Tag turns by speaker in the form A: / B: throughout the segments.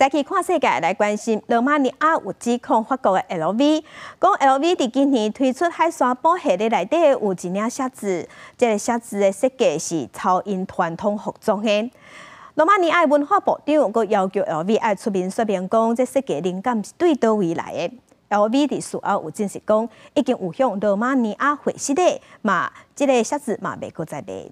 A: 再去看世界來關心，羅馬尼亞有指控法國的 LV，講 LV 佇今年推出海沙堡系列內底有一領靴子，這个靴子的設計是抄𪜶傳統服裝的。羅馬尼亞文化部長閣要求 LV 愛出面說明講，這設計靈感是對佗位來的。LV 佇事後有證實講，已經有向羅馬尼亞回失禮，嘛，這个靴子嘛袂閣再賣。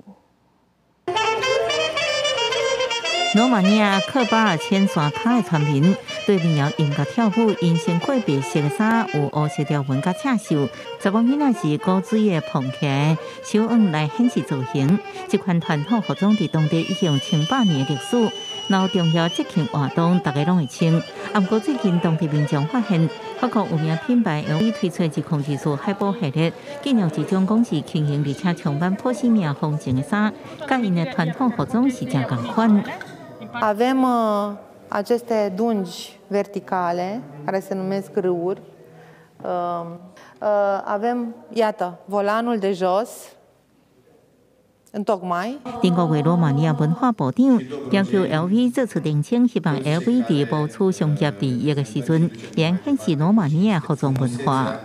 B: 羅馬尼亞克巴爾淺山跤的村民對民謠音樂跳舞，𪜶身穿白色的衫，有烏色條紋佮刺繡。查某囡仔是古錐的膨起來，手腕來顯示造型。這款傳統服裝佇當地已經有千百年的歷史。若有重要節慶活動，大家攏會穿。啊，毋過最近當地民眾發現，法國有名品牌 LV 推出2024海報系列，竟然有一種講是輕盈而且充滿波西米亞風情的衫，佮𪜶的傳統服裝是誠仝款。
C: Avem aceste dungi verticale, care se numesc râuri. Avem, iată, volanul de jos, întocmai.
B: 頂個月羅馬尼亞文化部長要求 LV 做出澄清，希望 LV 佇謀取商業利益的時陣，會顯示羅馬尼亞服裝文化。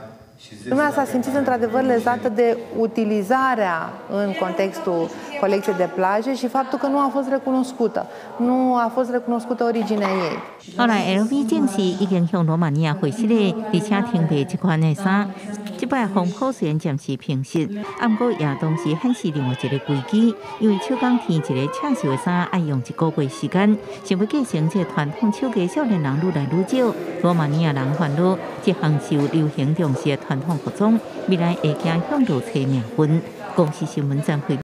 C: Lumea s-a simțit într-adevăr lezată de utilizarea în contextul colecției de plaje și faptul că nu a fost recunoscută. Nu a fost recunoscută originea ei.
B: 後來 LV 證實已經向羅馬尼亞回失禮，而且停賣這款的衫。這擺風波雖然暫時平息，啊，毋過也同時顯示另外一个危機，因為手工添一个刺繡的衫愛用一個月時間，想欲繼承這个傳統手藝，少年人愈來愈少。羅馬尼亞人煩惱，這項受流行重視的傳統服裝，未來會驚向落揣命運。公視新聞張惠。